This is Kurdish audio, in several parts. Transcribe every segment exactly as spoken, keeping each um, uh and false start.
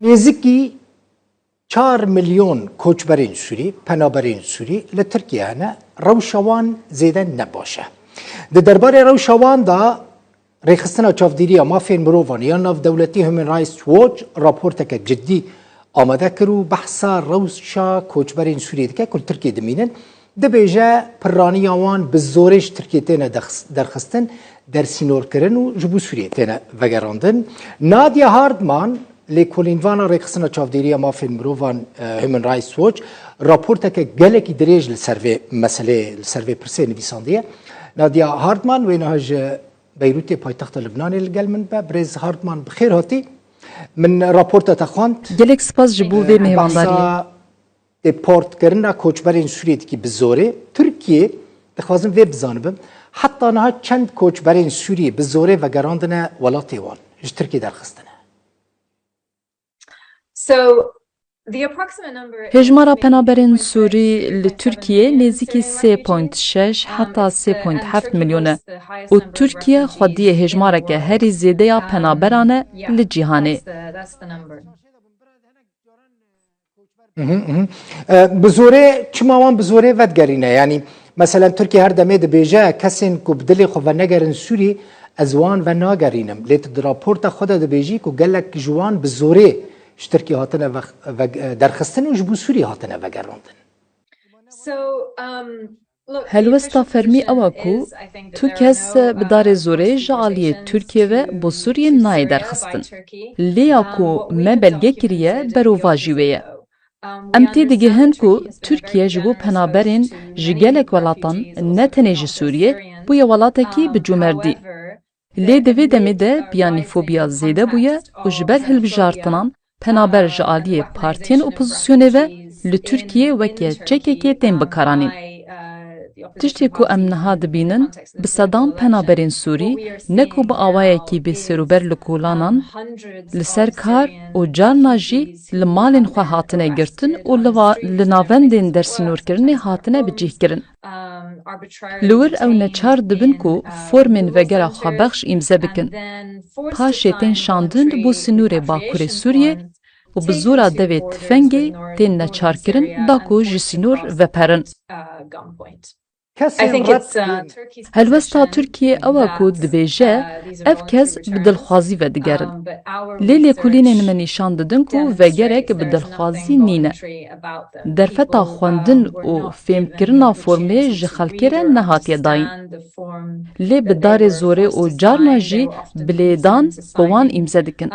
Nêzîkî çar milyon koçberên Sûrî, penaberên Sûrî li Tirkiye hene, rewşa wan zêde ne baş e. Di derbarê rewşa wan de Rêxistina Çavdêriya Mafên Mirovan ya Navdewletî Human Rights Watch raporteke cidî amade kir û behsa rewşa koçberên Sûrî dike ku li Tirkiyê dimînin. Dibêje piraniya wan bi zorê ji Tirkiyê têne derxis-, derxistin, dersînorkirin û ji bo Sûriyê têne vegerandin. Nadia Hardman, lêkolînvana Rêxistina Çavdêriya Mafên Mirovan, e, Human Rights Watch, raporteke gelekî dirêj li ser vê meseleyê, li ser vê pirsê nivîsandiye. Nadia Hardman wê niha ji Beyrûtê, paytexta Libnanê, li gel min be. Birêz Hardman, bi xêr hatî. Min raporta te xwend. Gelek spas ji bo vê, e, mêvandariyê. Behsa deportkirina koçberên Sûriyê dikî bi zorê. Tirkiye, dixwazim vê bizanibim, heta niha çend koçberên Sûriyê bi zorê vegerandine welatê wan, ji Tirkiye derxistine? So, the approximate number is Hêjmara penaberên Sûrî li Tirkiye nêzîkî sê point şeş heta sê point heft milyon e û Tirkiye xwediyê hêjmareke herî zêde ya penaberan e li cîhanê. Mhm, mhm. E, bi zorê, çima wan bi zorê vedigerîne? Yanî, meselen, Tirkiye her demê dibêje, kesên ku bi dilê xwe venegerin Sûrî, ez wan venagerînim. Lê tu di raporta xwe de dibêjî ku gelek ji wan bi zorê ji Tirkiye hatine ve-, ve-, derxistin û ji bo Sûrî hatine vegerandin. So, um, Helwesta fermî ew e ku tu kes bi darê zorê ji aliyê Tirkiye ve bo Sûriyê nayê derxistin. Lê ya ku me belge kiriye, berovajî wê ye. Em têdigihin ku Tirkiye ji bo penaberên ji gelek welatan, ne tenê ji Sûriyê, bûye welatekî bi cûmerdî. Lê di vê demê de biyanifobiya zêde bûye û ji ber hilbijartinan penaber ji aliyê partiyên opozisyonê ve li Tirkiyê weke çekekê tên bikaranîn. Tiştê ku em niha dibînin, bi sedan penaberên Sûrî ne ku bi awayekî bêserûber li kolanan, li ser kar û carna jî li malên xwe hatine girtin û li va-, li navendên dersînorkirinê hatine bicihkirin. Li wir ew neçar dibin ku formên vegera xwebexş îmze bikin. Paşê tên şandin bo sînorê Bakurê Sûriyê û bi zora devê tifengê tên neçarkirin da ku ji sînor veperin. Kesên red kirin. Helwesta Tirkiyê ew e ku dibêje, ev kes bi dilxwazî vedigerin. Lê lêkolînên me nîşan didin ku vegerek bi dilxwazî nîne. Derfeta xwendin û fêmkirina formê ji xelkê re nehatiye dayîn. Lê bi darê zorê û carna jî bi lêdan bi wan îmze dikin.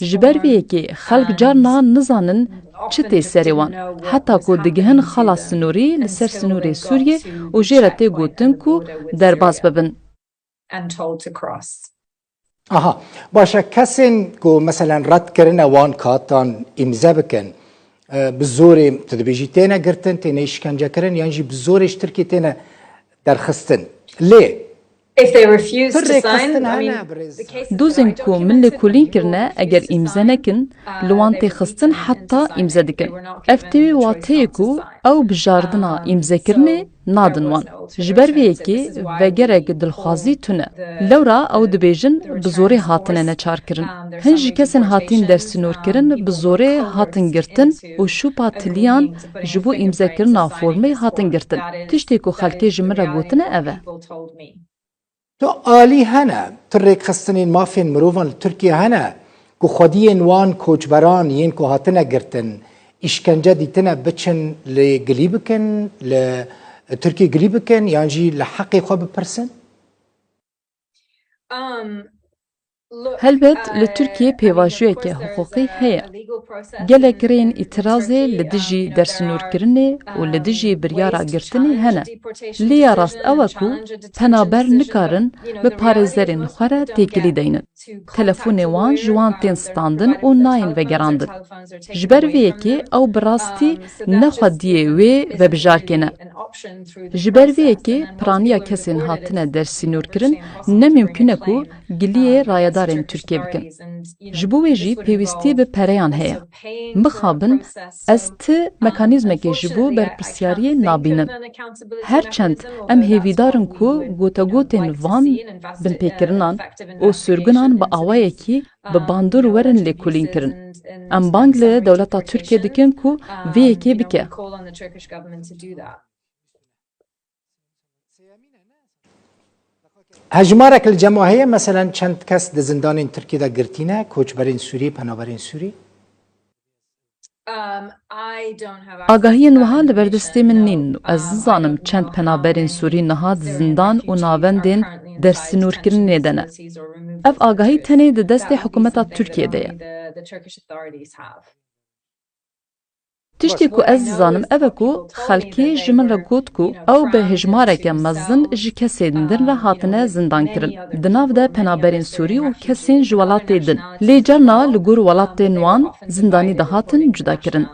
Ji ber vê yekê xelk carna nizanin çi tê serê wan. Heta ku digihin xala sînorî li ser sînorê Sûriyê û jê re tê gotin ku derbas bibin. Aha, baş e, kesên ku meselen red kirine wan katan îmze bikin, e, bi zorê, tu dibêjî, têne girtin, têne îşkencekirin yan jî bi zorê ji Tirkiyê têne derxistin. Lê Dozên ku min lêkolîn kirine, eger îmze nekin, li wan tê xistin heta îmze dikin. Ev tê wê wateyê ku ew bijardina îmzekirinê nadin wan. Ji ber vê yekê vegerek dilxwazî tune. Lewra ew dibêjin bi zorê hatine neçarkirin. Hin ji kesên hatîn dersînorkirin bi zorê hatin girtin û şûpa tiliyan ji bo îmzekirina formê hatin girtin. Tiştê ku xelkê ji min re gotine ev e. Tu alî hene, tu rêkxistinên mafên mirovan li Tirkiye hene ku xwediyên wan koçberan yên ku hatine girtin, îşkence dîtine, biçin lê gilî bikin, li Tirkiyê gilî bikin yan jî li heqê xwe bipirsin? Helbet li Tirkiyê pêvajoyeke hiqûqî heye. Gelek rêyên îtirazê li dijî dersînorkirinê û li dijî biryara girtinê hene. Lê ya rast ew e ku penaber nikarin bi parêzerên xwe re têkilî deynin. Telefonê wan ji wan tên standin û nayên vegerandin. Ji ber vê yekê ew bi rastî ne xwediyê wê vebijarkê ne. Ji ber vê yekê piraniya kesên hatine dersînorkirin ne mimkun e ku giliyê rayedar berên Tirkiyê bikin. Ji bo wê jî pêwîstî bi pereyan heye. Mixabin ez ti mekanîzmekê ji bo berpirsyariyê nabînim. Her çend em hêvîdar in ku gotegotên van binpêkirinan û sirgunan bi awayekî bi bandor werin lêkolînkirin. Em bang li dewleta Tirkiyê dikin ku vê yekê bike. Hejmarek li cem we heye, meselen çend kes di zindanên Tirkiyê de girtî ne, koçberên Sûrî, penaberên Sûrî? Agahiyên wiha li ber destê min nîn û ez nizanim çend penaberên Sûrî niha di zindan û navendên dersînorkirinê de ne. Ev agahî tenê di destê hikûmeta Tirkiyê de ye. Tiştê ku ez dizanim ev e ku xelkê ji min re got ku ew bi hejmareke mezin ji kesên din re hatine zindankirin. Di nav de penaberên Sûrî û kesên ji welatê din. Lê carna li gor welatên wan zindanî dihatin cudakirin.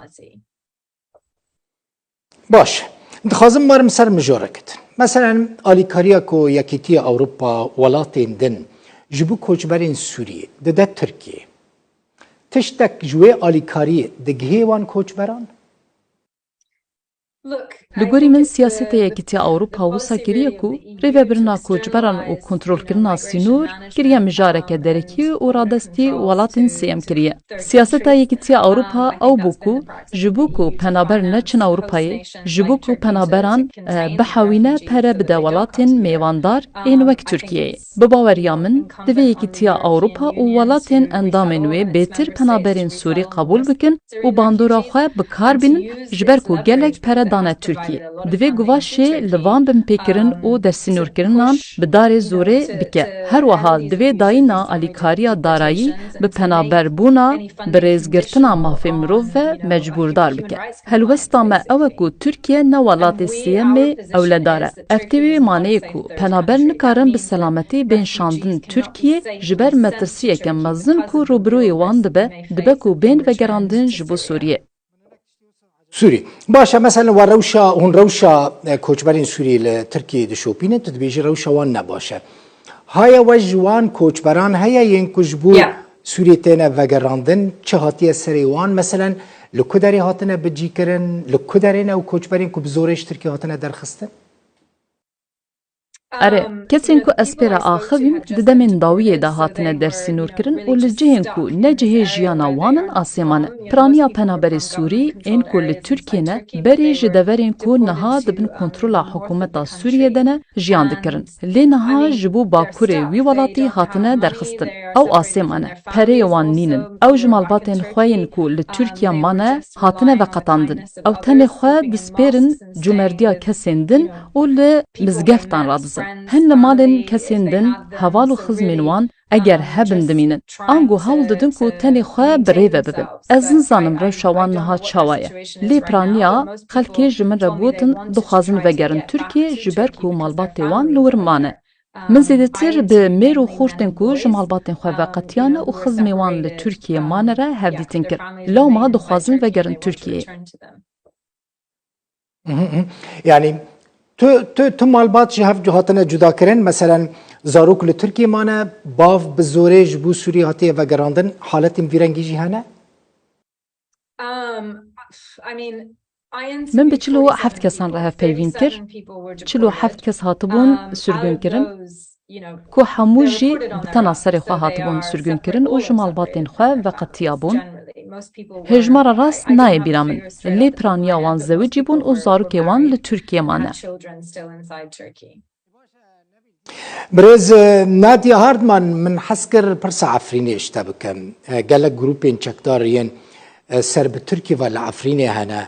Baş. Dixwazim werim ser mijorek din. Meselen, alîkariya ku Yekîtiya Ewropa welatên din ji bo koçberên Sûriyê dide Tirkiyê. Tiştek ji wê alîkariyê digihê wan koçberan? Li gorî min siyaseta Yekîtiya Ewropa wisa kiriye ku rêvebirina koçberan û kontrolkirina sînor kiriye mijareke derekî û radestî welatên sêyem kiriye. Siyaseta Yekîtiya Ewropa ew bû ku ji bo ku penaber neçin Ewropayê, ji bo ku penaberan e, bihewîne pere bide welatên mêvandar ên wek Tirkiyeyê. Bi baweriya min, divê Yekîtiya Ewropa û welatên endamên wê bêtir penaberên Sûrî qebûl bikin û bandora xwe bi kar bînin, ji ber ku gelek pere dane Tirkiyê. Divê guvaşê li van binpêkirin û dersînorkirinan bi darê zorê bike. Her wiha divê dayîna alîkariya darayî bi penaberbûna, bi rêzgirtina mafê mirov ve mecbûrdar bike. Helwesta me ew e ku Tirkiye ne welatê sêyemê ewledar e. Ev tê wê maneyê ku penaber nikarin bi selametî bên şandin Tirkiyê ji ber metirsiyeke mezin ku rûbirûyê wan dibe, dibe ku bên vegerandin ji bo Sûriyê. Sûrî. Baş e, mesela we rewşa, hûn rewşa e, koçberên Sûrî li Tirkiyeyê dişopînin, tu dibêjî rewşa wan ne baş e. Haya we ji wan koçberan heye yên ku ji bo Ya. Sûriyê têne vegerandin, çi hatiye serê wan? Meselen, li ku derê hatine bicîkirin, li ku derê ne û koçberên ku bi zorê ji Tirkiyê hatine derxistin? Erê, kesên ku ez pê re axivîm, di demên dawiyê de hatine dersînorkirin û li cihên ku ne cihê jiyana wan in, asê mane. Piraniya penaberê Sûrî, ên ku li Tirkiyê ne, berê ji deverên ku niha di bin kontrola hikûmeta Sûriyê de ne, jiyan dikirin. Lê niha ji bo bakurê wî welatî hatine derxistin. Ew asê mane. Pereyê wan nînin. Ew ji malbatên xwe yên ku li Tirkiye mane, hatine veqetandin. Ew tenê xwe dispêrin comerdiya kesên din û li mizgeftan radizin. Hin li malên kesên din, heval û xizmên wan eger hebin dimînin. Ango hewl didin ku tenê xwe bi rê ve bibin. Ez nizanim rewşa wan niha çawa ye. Lê piraniya xelkê ji min re gotin dixwazin vegerin Tirkiyê ji ber ku malbatê wan li wir mane. Min zêdetir bi mêr û xortên ku ji malbatên xwe veqetiyane û xizmê wan li Tirkiyê mane re hevdîtin kir. Lewma dixwazin vegerin Tirkiyeyê. Mhm, mhm. Yani tu, tu, tu malbat ji hev hatine cuda kirin. Meselen, zarok li Tirkiyê mane, bav bi zorê ji bo Sûrî hatiye vegerandin. Haletên vî rengî jî hene? Min bi çil û heft kesan re hevpeyvîn kir. Çil û heft kes hatibûn sirgûnkirin, ku hemû jî bi tena serê xwe hatibûn sirgûnkirin û ji malbatên xwe veqetiyabûn. Hêjmara rast nayê bîra min, lê piraniya wan zewicî bûn û zarokê wan li Tirkiyê mane. Birêz Nadia Hardman, min hez kir pirsa Efrînê ji te bikim. Gelek grûpên çekdar yên ser bi Tirkî ve li Efrînê hene.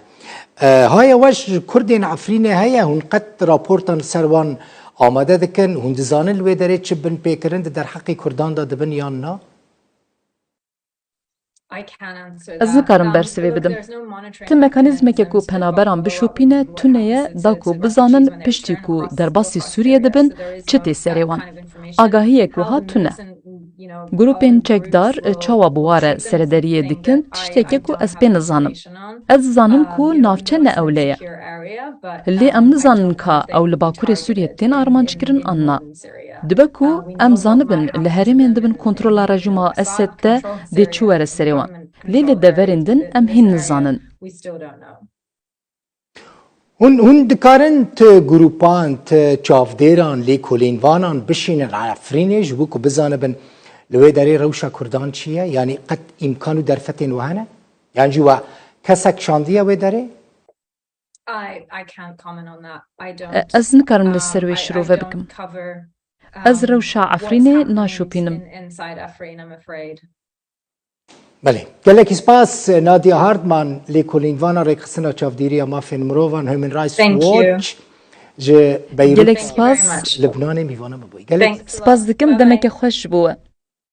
Haya we ji Kurdên Efrînê heye, hûn qet raportan li ser wan amade dikin? Hûn dizanin li wê derê çi binpêkirin di derheqê Kurdan de dibin yan na? Ez nikarim bersivê bidim. Ti mekanîzmeke ku penaberan bişopîne tune ye da ku bizanin piştî ku derbasî Sûriyê dibin çi tê serê wan. Agahiyek wiha tune. Grûpên çekdar çawa bi wa re seredariyê dikin, tiştekê ku ez pê nizanim. Ez dizanim ku navçe ne ewle ye. Lê em nizanin ka ew li Bakurê Sûriyê tên armanc kirin an na. Dibe ku em zanibin li herêmên di bin kontrola rejîma Esed de dê çi were serê wan. Lê li deverên din em hîn nizanin. Hûn, hûn dikarin ti grûpan, ti çavdêran, lêkolînvanan bişînin Efrînê ji bo ku bizanibin li wê derê rewşa Kurdan çi ye? Yanî qet îmkan û derfetên we hene? Yan jî we kesek şandiye wê derê? Ez nikarim li ser wê şirove bikim. Ez rewşa Efrînê naşopînim. Belê. Gelekî spas Nadia Hartman, lêkolînvana Rêxistina Çavdêriya Mafên Mirovan, Human Rights Watch, ji Beyrût, Gelek spas. Libnanê mîvana me bûyî. Gelek Spas dikim, demeke xweş ji bo we.